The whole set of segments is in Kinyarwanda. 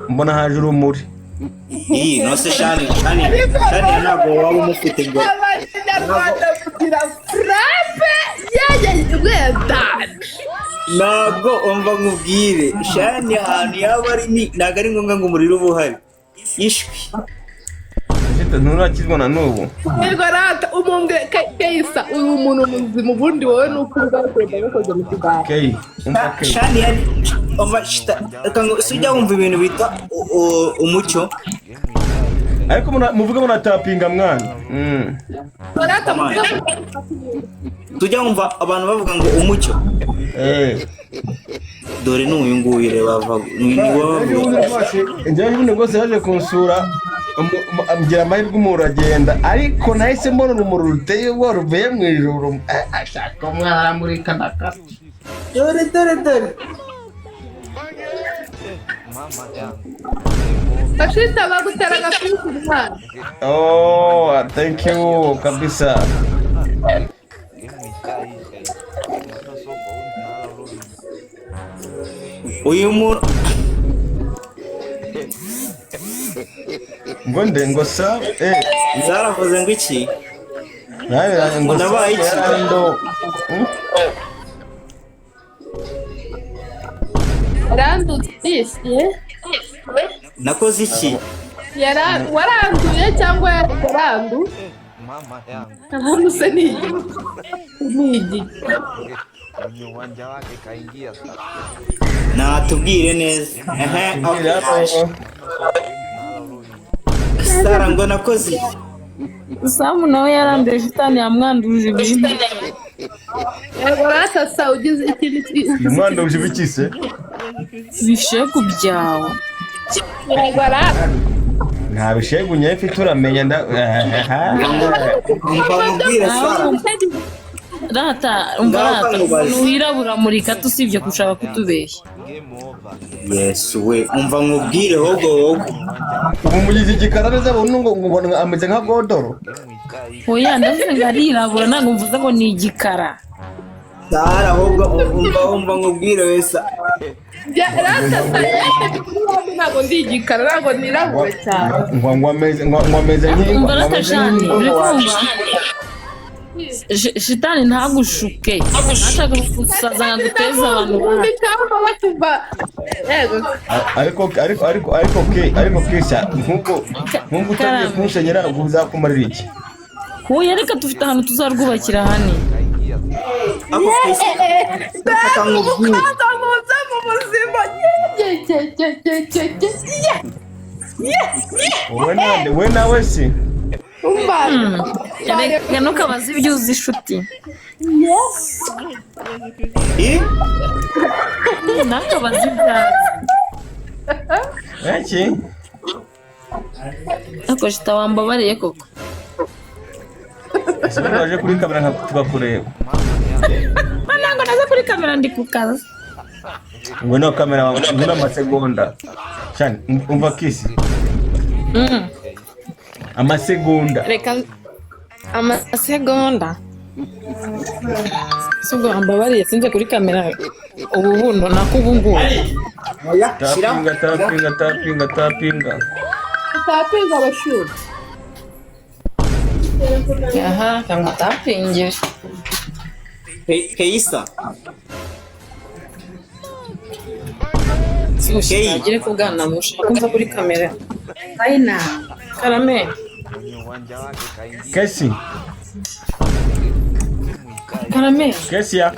Mbona haje urumuri. Iyi nose Shani, Shani, Shani ntabwo waba umufite ngo Abanyarwanda kugira frappe yeye wenda. Ntabwo, umva nkubwire, Shani ahantu yaba ari ni ntabwo ari ngombwa ngo umuriro ube uhari, ishwi. Shita, nturakizwa na n'ubu. Yego rata, umumbwe Keisa, uri umuntu muzima ubundi wowe ni uko ubwawe gakoze mu kiganza. Keyi, umva Keyi. Shani yari, umva shita, reka ngo si ujya wumva ibintu bita umucyo. Ariko muvuge munatapinga mwana. Rata muvuge. Tujya wumva abantu bavuga ngo umucyo. Dore n'uyu nguyu, reba, ni wowe. Njyewe ubundi rwose yaje kunsura, ambwira amahirwe umuntu aragenda, ariko nahise mbona urumuri ruteye ubwoba ruvuye mu ijuru. Ashaka umwana aramurika ndakata. Dore, dore, dore. Bashita bagutera agapira umwana. Oh, thank you kabisa. Uyu muntu. Ngo nde ngo sa Zaravuze ngo iki? Nawe ngo Ndabaye iki? Yarando. Yarandutse. Nakoze iki? Waranduye cyangwa yarandu? Yaranduse ni ni igiki? Natubwire neza, ehe, okay. Sara, ngo nakoze iki? Samu nawe yaranduye, shitani yamwanduje ibintu. Yego rata, sa ugize ikintu Umwana uje ibiki se? Ibishegu byawe. Yego rata. Nta bishegu nyayo mfite, uramenya nda. Umva nkubwire, Sara. Rata, umva. Ngaho Rata. nkubaze. Umuntu wirabura murika, usibye gushaka kutubeshya. Yesu we, umva nkubwire, ahubwo wowe Ubu mugize igikara neza ubu ngo ameze nka godoro. Oya, ndavuze ngo arirabura, ntabwo mvuze ngo ni igikara. Sara, ahubwo umva nkubwire we Rata sa ntabwo ndi igikara, ntabwo nirabura cyane. Ngo ameze nk'ingwa. Umva Ngo rata ameze Shani, nk'ingwa. uri kumva? Shitani ntagushuke, ntashaka kugusaza ngo aguteze abantu. Ubundi cyangwa bakumva yego. Ariko ke ariko kesa nk'ubwo utagiye kunsenyera, ubwo uzakumarira iki? Huye, reka dufite ahantu tuzarwubakira hani. Ako kesi, reka nkubwire. Umukaza muze mu buzima ye ye ye ye ye ye ye ye. Wowe nande we nawe si Umva. Reka ntukabaze ibyo uzi inshuti. I? Ntakabaze ibyawe. Iki? Ariko shita, wambabariye koko. Ese ubundi waje kuri kamera tukakureba? Ntabwo naza kuri kamera, ndi ku kazi. Ngwino kamera, ngwino amasegonda. Shani, umva kisi. Amasegonda. Reka amasegonda. Si ubwo wambabariye sinze kuri kamera ubu buno nako ubu ngubu. Oya, shyiraho. Tapinga, tapinga, tapinga, tapinga. Utapinga abashyushyu. Aha cyangwa utapingire. Keisa. Si ushagire ku bwana mushaka nza kuri kamera. Aina. Karame. Kesi. Karame. Kesi ya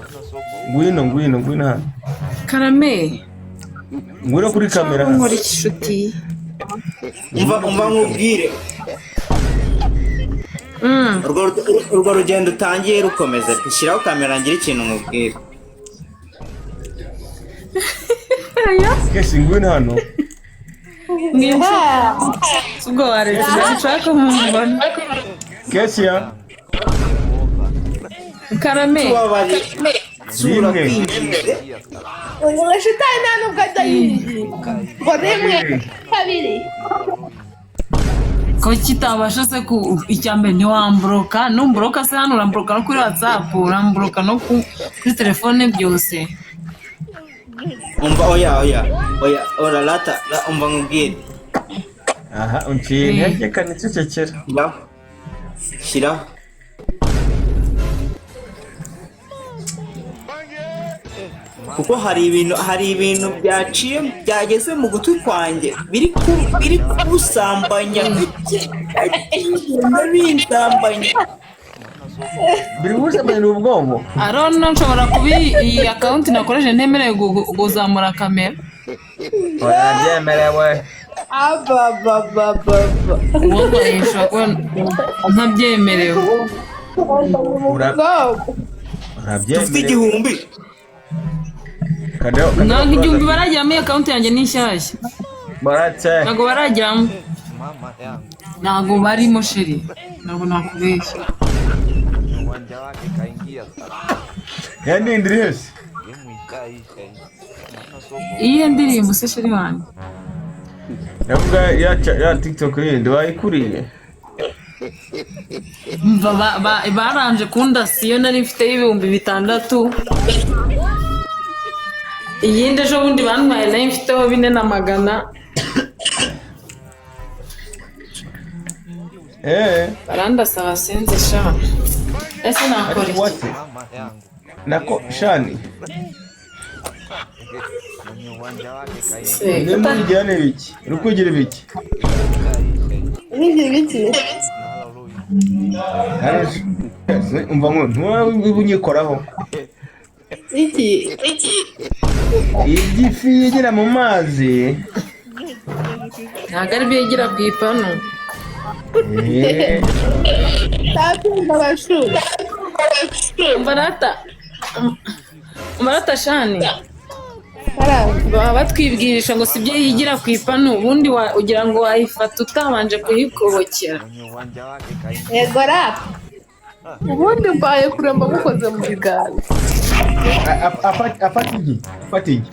ngwino, ngwino, ngwino hano. Karame. Ngwino kuri kamera hano. Nkora iki inshuti? Umva nkubwire. Urwo rugendo utangiye rukomeza, shyiraho kamera ngire ikintu nkubwire. Kesi, ngwino hano. Si ubwo waretse, nshaka kumubona. Kesi ya Karame. Tubabare. Sura. Rimwe. Kwinginze. Shitani nta nubwo ajya yirinda ngo rimwe, kabiri. Ko kitabasha se ku icya mbere ntiwamburoka, numburoka se hano uramburoka no kuri WhatsApp, uramburoka no kuri telefone, byose. Umva, oya, oya. Oya, ora rata, umva nkubwire. Aha unciye intege kanicecekera. Shyiraho, shyiraho. Kuko hari ibintu byaciye byageze mu gutwi kwanjye biri kusambanya binsambanya. Biri gusambanira ubwonko. Arono, nshobora kuba iyi account nakoresheje ntemerewe kuzamura kamera. Urabyemerewe. Abababababa. Wowe nshobora kuba ntabyemerewe. Ubwonko. Dufite Urabyemerewe. 1000. Ntabwo 1000 baragiramo, iyi account yanjye ni nshyashya. Baratse. Ntabwo baragiramo, ntabwo barimo chérie, ntabwo nakubeshya. Ya ndindi iri hose. Iyihe ndirimbo se, chéri wanjye? Ndavuga ya TikTok yindi wayikuriye. Mva baranje kundasa iyo nari mfite 6000, iyindi ejo bundi bantwaye nari mfiteho 4,400. Barandasa basenze sha, ese nakora Ariko iki? wate nako shani. Se, Niba urigira ni ibiki, uri kugira ibiki? Nigira ibiki? Umva ngo ntuba unyikoraho. Iki? Iby'ifi yigira mu mazi. Ntabwo ari byo yigira ku ipanu. Takumva abashu. Umva rata shani. Karame. Baba batwibwirisha ngo si byo yigira ku ipanu, ubundi ugira ngo wayifata utabanje kuyikobokera. Yego rata. Ubundi mbaye kuramba mukoze mu biganza. Afata igi, afata igi.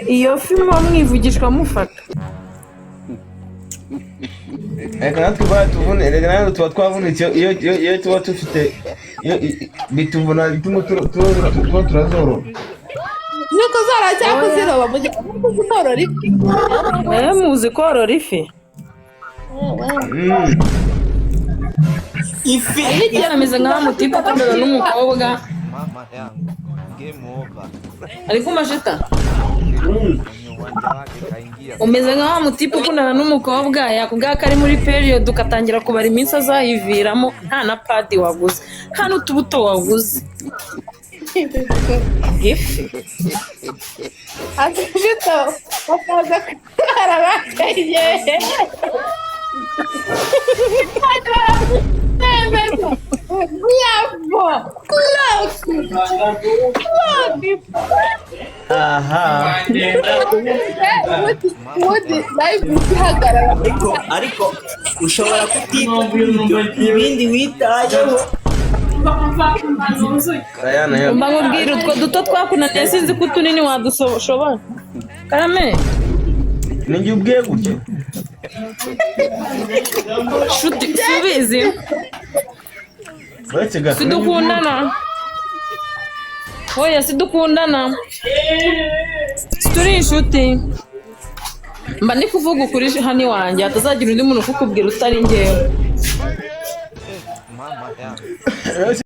Iyo fi muba mwivugishwa mufata. Reka natwe batuvune, reka natwe tuba twavunitse iyo tuba dufite iyo bituvuna itungo tuba turazorora. Nuko zora cyangwa kuziroba mujya kuzitorora ifi. Nawe muzi korora ifi? Ifi. Yarameze nk'aho mutipe akundana n'umukobwa ariko mashita umeze nk'aho mutipe ukundana n'umukobwa yakubwira ko ari muri période, ugatangira kubara iminsi azayiviramo, nta na pad waguze, nta n'utubuto waguze, ifi. Akajito bakaza kurara bakaye. Bravo! Look! Look! Aha. Ubundi live ihagarara. Ariko ushobora kutita kuri ibyo ibindi witayeho. Diana yo. Mba nkubwira utwo duto twakunaniye, sinzi ko utunini wadushobora, karame. Ninjye ubwiye gutyo. Shuti, subizi. Uretse gato. Sidukundana, oya, sidukundana, turi inshuti. Mba ndi kuvuga ukuri hano iwanjye, hatazagira undi muntu ukukubwira utari njyewe.